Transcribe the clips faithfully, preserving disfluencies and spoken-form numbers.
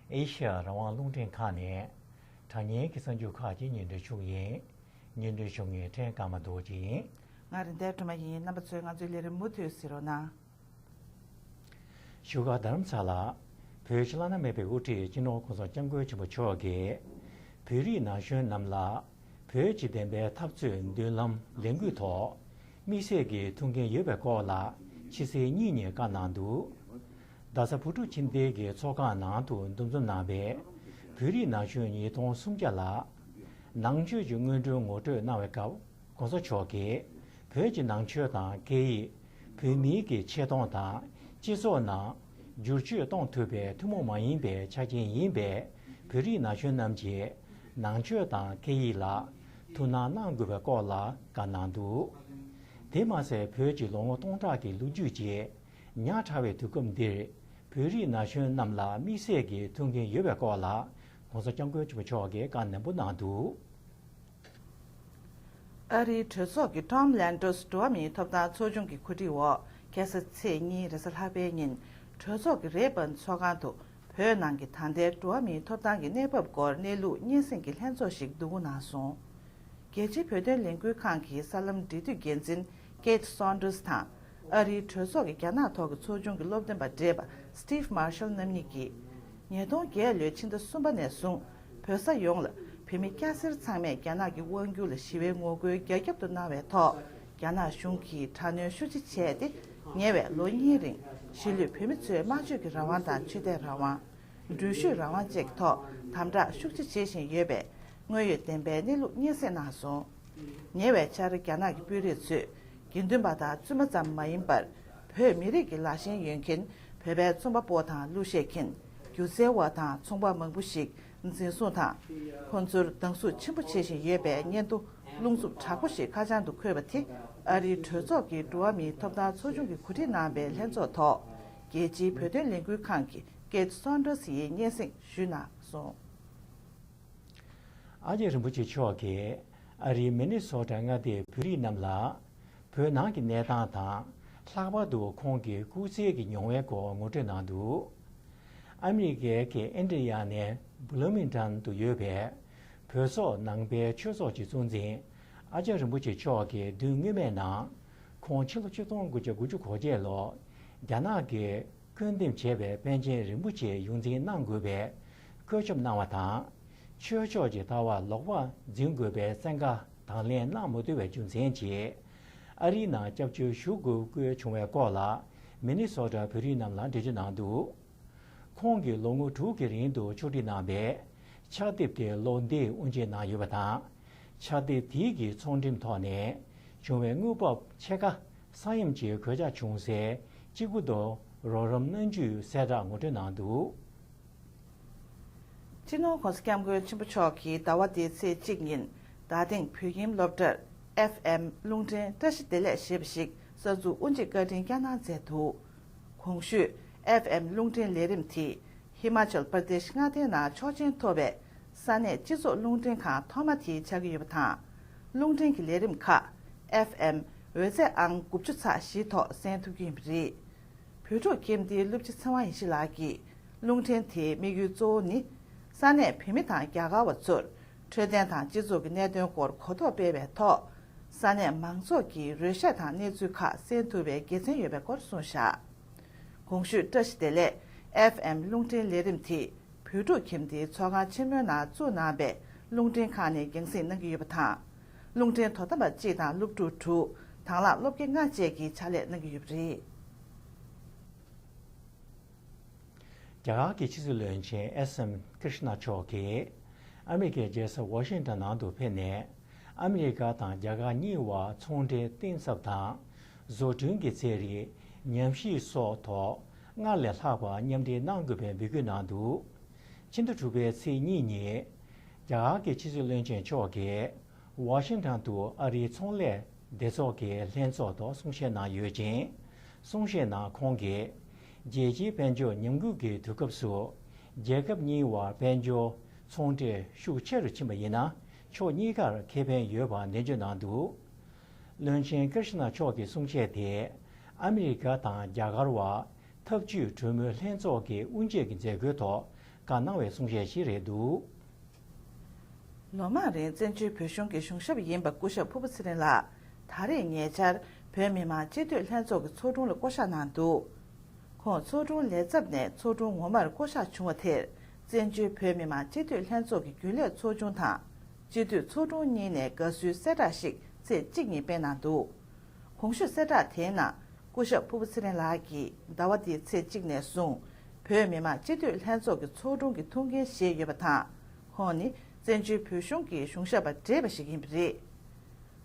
ཨེ་ཤ་ཡ་རང་དབང་རླུང་འཕྲིན་ཁང་ནས་དྲ་བརྙན་གྱི་གསར་འགྱུར་ཁག་ཅིག་སྙན་སྒྲོན་ཞུ་གི་ཡིན། སྙན་སྒྲོན་ཞུ་མཁན་ཕྲན་ཀརྨ་རྡོ་རྗེ་ཡིན། ང་རེད་མདའ་སྒྲོལ་མ་ཡིན། རྣམ་པ་ཚོས་ང་ཚོའི་ལས་རིམ་མུ་མཐུད་གཟིགས་རོགས་གནང་། བཞུགས་སྒར་རྡ་རམ་ས་ལ། བོད་ཕྱི་བླ་ན་མེད་པའི་དབུ་ཁྲིད་སྤྱི་ནོར་༸གོང་ས་༸སྐྱབས་མགོན་ཆེན་པོ་མཆོག་གིས། བོད་རིགས་ན་གཞོན་རྣམས་ལ། བོད་ཀྱི་བདེན་པའི་འཐབ་རྩོད་མདུན་ལམ་ལས་འགུལ་ཐོག་དམིགས་བསལ་གྱི་ཐུགས་འགན་ཡོད་པའི་སྐོར་ལ། ཕྱི་ཚེས་གཉིས་ཉིན་བཀའ་གནང་འདུག་རྡ་ས་བོད་ཕྲུག་ཁྱིམ་སྡེ་གི་ཚོགས་ཁང་ནང་དུ་འདུ་འཛོམས་གནང་བའི་བོད་རིགས་ན་གཞོན་ཉིས་སྟོང་སུམ་བརྒྱ་ལ། ནང་ཆོས་ཀྱི་སྔོན་འགྲོའི་ངོ་སྤྲོད་གནང་བའི་སྐབས། ༸གོང་ས་མཆོག་གིས་བོད་ཀྱི་ནང་ཆོས་དང་སྐད་ཡིག་བོད་མིའི་གི་ཆེ་མཐོང་དང་སྤྱི་ཚོགས་ནང་བསྒྱུར་བཅོས་གཏོང་ཐུབ་པའི་ཐུན་མོང་མ་ཡིན་པའི་ཆ་རྐྱེན་ཡིན་པས། བོད་རིགས་ན་གཞོན་རྣམས་ཀྱིས་ནང་ཆོས་དང་སྐད་ཡིག་ལ་ཐུགས་སྣང་གནང་དགོས་པའི་སྐོར་ལ་བཀའ་གནང་འདུག་དེ་མ་ཟད། བོད་ཀྱི་ལོ་ངོ་སྟོང་ཕྲག་གི་ལོ་རྒྱུས་ཀྱི་ཉག་ཕྲ་བའི་དུས་སྐབས་འདིར། བོད་རིགས་ན་གཞོན་རྣམས་ལ་དམིགས་བསལ་གྱི་ཐུགས་འགན་ཡོད་པའི་སྐོར་ལ། ༸གོང་ས་༸སྐྱབས་མགོན་ཆེན་པོ་མཆོག་གིས་བཀའ་ནན་པོ་གནང་འདུག་ཨ་རིའི་གྲོས་ཚོགས་ཀྱི་ཊོམ་ལན་ཌོས་འགྲོ་བ་མིའི་ཐོབ་ཐང་ཚོགས་ཆུང་གི་གོ་སྒྲིག་འོག་ཁ་སང་ཚེས་གཉིས་རེས་གཟའ་ལྷག་པའི་ཉིན། གྲོས་ཚོགས་ཀྱི་རེས་པ་ཚོགས་ཁང་དུ། བོད་ནང་གི་ད་ལྟའི་འགྲོ་བ་མིའི་ཐོབ་ཐང་གི་གནས་བབ་སྐོར་གནས་ལུགས་སྙན་སེང་གི་ལྷན་ཚོགས་ཤིག་བསྡུ་སྒོ་གནང་སོང་། རྒྱལ་སྤྱིའི་བོད་དོན་ལས་འགུལ་ཁང་གི་གསར་ལམ་འབྲེལ་མཐུད་འགན་འཛིན་ཀེ་ཐི་སོན་ཌར་སི་དང་། ཨ་རིའི་གྲོས་ཚོགས་ཀྱི་རྒྱ་ནག་ཐོག་གི་ཚོགས་ཆུང་གི་སློབ་སྟོན་པ་བགྲེས་པ་སི་ཊིབ་མར་ཤལ་རྣམ་གཉིས་ཀྱིས། ཉིས་སྟོང་བརྒྱད་ལོའི་ཕྱི་ཟླ་གསུམ་པ་ནས་བཟུང་བོད་ས་ཡོངས་ལ་བོད་མི་སྐྱ་སེར་ཚང་མས་རྒྱ་ནག་གི་དབང་སྒྱུར་ལ་ཞི་བའི་ངོ་རྒོལ་རྒྱ་ཁྱབ་ཏུ་གནང་བའི་ཐོག་རྒྱ་ནག་གཞུང་གིས་དྲག་གནོན་ཤུགས་ཆེ་བྱས་ཏེ། ཉེ་བའི་ལོ་གཉིས་རིང་གཞིས་ལུས་བོད་མི་ཚོའི་སྨྲ་བརྗོད་ཀྱི་རང་དབང་དང་ཆོས་དད་རང་དབང་། འགྲུལ་བཞུད་རང་དབང་བཅས་ཀྱི་ཐོག་དམ་དྲག་ཤུགས་ཆེ་བྱེད་བཞིན་ཡོད་པའི་དངོས་ཡོད་བདེན་པའི་གནས་ལུགས་སྙན་སེང་གནང་སོང་། ཉེ་བའི་ཆར་རྒྱ་ནག་གི་དཔོན་རིགས་ཚོས་དགེ་འདུན་པ་དང་བཙུན་མ་ཙམ་མ་ཡིན་པར། བོད་མི་རིགས་ཀྱི་ལ་ཞེན་ཡོད་མཁན་བོད་པའི་རྩོམ་པ་པོ་དང་གླུ་གཞས་མཁན། སྒྱུ་རྩལ་བ་དང་ཚོང་པ་མང་པོ་ཞིག་འཛིན་བཟུང་དང་། ཁོང་ཚོར་སྡང་ཟུག་ཆེན་པོ་བྱེད་བཞིན་ཡོད་པའི་སྙན་ཐོ་རླུང་འཚུབ་དྲག་པོ་ཞིག་ཁ་བྱང་དུ་འཁོད་པ་དེ། ཨ་རིའི་གྲོས་ཚོགས་ཀྱི་འགྲོ་བ་མིའི་ཐོབ་ཐང་ཚོགས་ཆུང་གིས་གོ་སྒྲིག་གནང་པའི་ལྷན་ཚོགས་ཐོག་རྒྱལ་སྤྱིའི་བོད་དོན་ལས་འགུལ་ཁང་གི་ཀེ་ཐི་སོན་ཌར་སི་ཡིས་སྙན་སེང་ཞུས་གནང་སོང་། ཨ་ཅེ་རིན་པོ་ཆེ་མཆོག་གིས་ཨ་རིའི་མི་ནི་སོ་ཊ་མངའ་སྡེའི་བོད་རིགས་རྣམས་ལ། བོད་ནང་གི་གནས་སྟངས་དང་། ལྷག་པར་དུ་ཁོང་གི་སྐུ་ཚེ་གི་མྱོང་བའི་སྐོར་ངོ་སྤྲོད་གནང་འདུག་ཨ་མི་རི་ཀའི་གི་ཨིན་ཌི་ཡ་ནའི་བྷུ་ལོ་མིང་ཊོན་དུ་ཡོད་པའི་བོད་སོག་ནང་པའི་ཆོས་ཚོགས་ཀྱི་གཙོ་འཛིན་ཨ་ཅེ་རིན་པོ་ཆེ་མཆོག་གིས་དུས་སྔོན་མའི་ནང་། ཁོང་ཕྱི་ལོ་ཆིག་སྟོང་དགུ་བརྒྱ་དགུ་བཅུ་གོ་བརྒྱད་ལོར་རྒྱ་ནག་གིས་བཀོད་འདོམས་བྱས་པའི་པཎ་ཆེན་རིན་པོ་ཆེ་ཡོངས་འཛིན་གནང་དགོས་པའི་བཀོད་ཁྱབ་གནང་བ་དང་། ཆོས་ཕྱོགས་ཀྱི་ལྟ་བ་ལོག་པ་འཛིན་དགོས་པའི་བཙན་བཀའ་དང་ལེན་གནང་མ་ཐུབ་པའི་རྒྱུ་མཚན་གྱིས། ཨ་རིའི་ནང་སྐྱབས་བཅོལ་ཞུ་དགོས་བསྐོས་བྱུང་བའི་སྐོར་ལ། མི་ནི་སོ་ཊ་བོད་རིགས་རྣམས་ལ་འགྲེལ་བརྗོད་གནང་འདུག་ཁོང་གིས་ལོ་ངོ་དྲུག་གི་རིང་དུ་ཕྱོགས་སྒྲིག་གནང་བའི་ཕྱག་དེབ་དེ་ལོ་འདིའི་དབུ་འབྱེད་གནང་ཡོད་པ་དང་། ཕྱག་དེབ་དེའི་གི་ཚོང་འགྲེམས་ཐོག་ནས་བྱུང་བའི་དངུལ་འབབ་ཕྱེད་ཀ་ས་ཡོམ་གྱི་གོད་ཆག་བྱུང་སའི་སྐྱེ་རྒུ་མདོ་རོགས་རམ་སྣོན་བཅུད་གསལ་བསྒྲགས་ངོ་སྤྲོད་གནང་འདུག་སྤྱི་ནོར་༸གོང་ས་༸སྐྱབས་མགོན་ཆེན་པོ་མཆོག་གིས་ཟླ་བ་འདིའི་ཚེས་གཅིག་ཉིན་རྡ་སྟེང་བོད་ཁྱིམ་སློབ་གྲྭར་ཨེཕ་ཨེམ་རླུང་འཕྲིན་བཀྲ་ཤིས་བདེ་ལེགས་ཞེས་པ་ཞིག་གསར་འཛུགས་དབུ་འབྱེད་བཀའ་དྲིན་བསྐྱངས་གནང་མཛད་འདུག་གོང་ཞུས་ཨེཕ་ཨེམ་རླུང་འཕྲིན་ལས་རིམ་དེ་ཧི་མ་ཅལ་པར་དེཤ་མངའ་སྡེའི་ནང་ཆོག་མཆན་ཐོབ་པའི་ས་གནས་སྤྱི་ཚོགས་རླུང་འཕྲིན་ཁང་ཐོག་མ་དེ་ཆགས་ཀྱི་ཡོད་པ་དང་། རླུང་འཕྲིན་གྱི་ལས་རིམ་ཁག་ཨེཕ་ཨེམ་འོད་རྫས་ཨང་དགུ་བཅུ་ཚེག་བཞི་ཐོག་གསན་ཐུབ་ཀྱི་ཡིན་པ་རེད། བོད་ཕྲུག་ཁྱིམ་སྡེའི་སློབ་སྤྱི་ཚེ་དབང་ཡེ་ཤེས་ལགས་ཀྱིས། རླུང་འཕྲིན་དེའི་དམིགས་ཡུལ་གཙོ་བོ་ནི། ས་གནས་བོད་མི་དང་རྒྱ་གར་བ་ཚོར། འཕྲོད་བསྟེན་དང་སྤྱི་ཚོགས་ཀྱི་གནད་དོན་སྐོར་གོ་རྟོགས་སྤེལ་བའི་ཐོག་ས་གནས་མང་ཚོགས་ཀྱིས་རོལ་ཆ་དང་གནས་ཚུལ་ཁག་གསན་ཐུབ་པའི་དགེ་མཚན་ཡོད་པའི་སྐོར་གསུངས་བཞག་གོང་ཞུས་བཀྲ་ཤིས་བདེ་ལེགས་ཨེཕ་ཨེམ་རླུང་འཕྲིན་ལས་རིམ་དེས་བོད་ཕྲུག་ཁྱིམ་སྡེའི་ཚོགས་ཁང་ཆེན་མོའི་ནང་བཙུགས་གནང་པའི་རླུང་འཕྲིན་ཁང་ནས་རྒྱང་སྲིང་གནང་གི་ཡོད་པ་དང་། རླུང་འཕྲིན་དོ་དམ་པ་གཅིག་དང་སློབ་ཕྲུག་དྲུག་དང་བླངས་སློབ་དགེ་ལྔ་བཅས་ཀྱིས་ཕྱག་ལས་གནང་གི་ཡོད་པ་རེད། རྒྱ་གར་གྱི་ཕྱི་སྲིད་བློན་ཆེན་ཨེས་ཨེམ་ཀྲི་ཤི་ན་མཆོག་གིས་ཨ་མི་རི་ཀའི་རྒྱལ་ས་ཝ་ཤིང་ཊོན་ནང་དུ་ཕེབས་ནས། ཨ་མི་རི་ཀ་དང་རྒྱ་གར་གཉིས་བར་ཚོང་འབྲེལ་གཏིང་ཟབ་དང་། བཟོ་སྐྲུན་གྱི་ཚན་རིག་ཉམས་ཞིབ་སོགས་ཐོག་སྔར་ལས་ལྷག་པར་མཉམ་འབྲེལ་གནང་དགོས་པའི་འབོད་སྐུལ་གནང་འདུག་ཕྱི་ཟླ་དྲུག་པའི་ཚེས་གཉིས་ཉིན། རྒྱ་གར་གྱི་ཕྱི་སྲིད་བློན་ཆེན་མཆོག་གིས། ཝ་ཤིང་ཊོན་དུ་ཨ་རིའི་ཚོང་ལས་སྡེ་ཚོགས་ཀྱི་ལྷན་ཚོགས་ཐོག་གསུང་བཤད་གནང་ཡོད་ཅིང་། གསུང་བཤད་ནང་ཁོང་གིས། རྒྱལ་སྤྱིའི་དཔལ་འབྱོར་ཉམས་རྒུད་ཀྱི་དུས་སྐབས་སུ། རྒྱལ་ཁབ་གཉིས་བར་དཔལ་འབྱོར་ཚོང་འབྲེལ་ཤུགས་ཆེ་རུ་ཕྱིན་པ་ཡིན་ན། ཕྱོགས་གཉིས་ཀར་ཁེ་ཕན་ཡོད་པ་ནན་བརྗོད་གནང་འདུག་བློན་ཆེན་ཀིར་ཤི་ན་མཆོག་གི་གསུང་བཤད་དེ། ཨ་མི་རི་ཀ་དང་རྒྱ་གར་བར། འཐབ་ཇུས་གྲོས་མོལ་ལྷན་ཚོགས་ཀྱི་དབུ་འབྱེད་ཀྱི་མཛད་སྒོའི་ཐོག་ བཀའ་གནང་བའི་གསུང་བཤད་ཞིག་རེད་འདུག། ལོ་མང་རིང་བཙན་བྱོལ་བོད་གཞུང་གི་གཞུང་ཞབས་ཡིན་པ་སྐུ་ཞབས་ཕུར་བུ་ཚེ་རིང་ལགས་ད་རེས་ཉེ་ཆར་བོད་མི་མང་སྤྱི་འཐུས་ལྷན་ཚོགས་ཀྱི་ཚོགས་དྲུང་ལ་བསྐོ་གཞག་གནང་འདུག། ཁོང་ཚོགས་དྲུང་ལས་ཚབ་ནས་ཚོགས་དྲུང་ངོ་མར་བསྐོ་གཞག་བྱུང་བ་དེར་བཙན་བྱོལ་བོད་མི་མང་སྤྱི་འཐུས་ལྷན་ཚོགས་ཀྱི་རྒྱུན་ལས་ཚོགས་ཆུང་དང་སྤྱི་འཐུས་ཚོགས་དྲུང་གཉིས་ནས་དགའ་བསུའི་གསལ་བསྒྲགས་ཤིག་ཚེས་གཅིག་ཉིན་སྤེལ་གནང་འདུག། གོང་ཞུས་གསལ་བསྒྲགས་དེའི་ནང་སྐུ་ཞབས་ཕུར་བུ་ཚེ་རིང་ལགས་ཀྱིས་ཟླ་བ་འདིའི་ཚེས་གཅིག་ནས་བཟུང་བོད་མི་མང་སྤྱི་འཐུས་ལྷན་ཚོགས་ཀྱི་ཚོགས་དྲུང་གི་ཐུགས་འགན་བཞེས་ཡོད་པ་དང་། ཁོང་ནི་བཙན་བྱོལ་བོད་གཞུང་གི་གཞུང་ཞབས་པ་བགྲེས་པ་ཞིག་ཡིན་པ་རེད།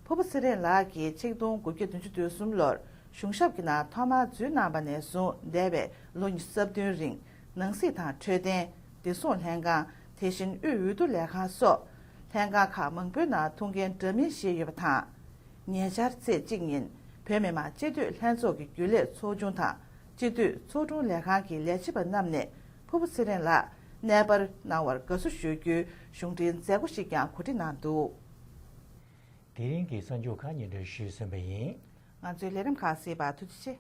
ཕུར་བུ་ཚེ་རིང་ལགས་ཀྱིས་ཆིག་སྟོང་དགུ་བརྒྱ་བདུན་ཅུ་དོན་གསུམ་ལོར་གཞུང་ཞབས་ཀྱི་ནང་ཐོག་མར་འཛུལ་གནང་བ་ནས་བཟུང་འདས་པའི་ལོ་ཉི་ཤུ་རྩ་བདུན་རིང་ནང་སྲིད་དང་འཕྲོད་བསྟེན། བདེ་སྲུང་ལྷན་ཁང་། དེ་བཞིན་དབུས་འོས་བསྡུ་ལས་ཁང་སོགས་ལྷན་ཁང་ཁག་མང་པོའི་ནང་ཐུགས་འགན་འདྲ་མིན་བཞེས་ཡོད་པ་དང་། ཉེ་ཆར་ཚེས་གཅིག་ཉིན་བོད་མི་མང་སྤྱི་འཐུས་ལྷན་ཚོགས་ཀྱི་རྒྱུན་ལས་ཚོགས་ཆུང་དང་སྤྱི་འཐུས་ཚོགས་དྲུང་ལས་ཁང་གི་ལས་བྱེད་པ་རྣམས་ནས་ཕུར་བུ་ཚེ་རིང་ལགས་གནས་སྤར་གནང་བར་དགའ་བསུ་ཞུ་རྒྱུའི་གཞུང་འབྲེལ་མཛད་སྒོ་ཞིག་ཀྱང་གོ་སྒྲིག་གནང་འདུག། དེ་རིང་གི་གསར་འགྱུར་ཁག་སྙན་སྒྲོན་ཞུས་ཟིན་པ་ཡིན། ང་ཚོའི་ལས་རིམ་ཁག་གསན་པར་ཐུགས་རྗེ་ཆེ།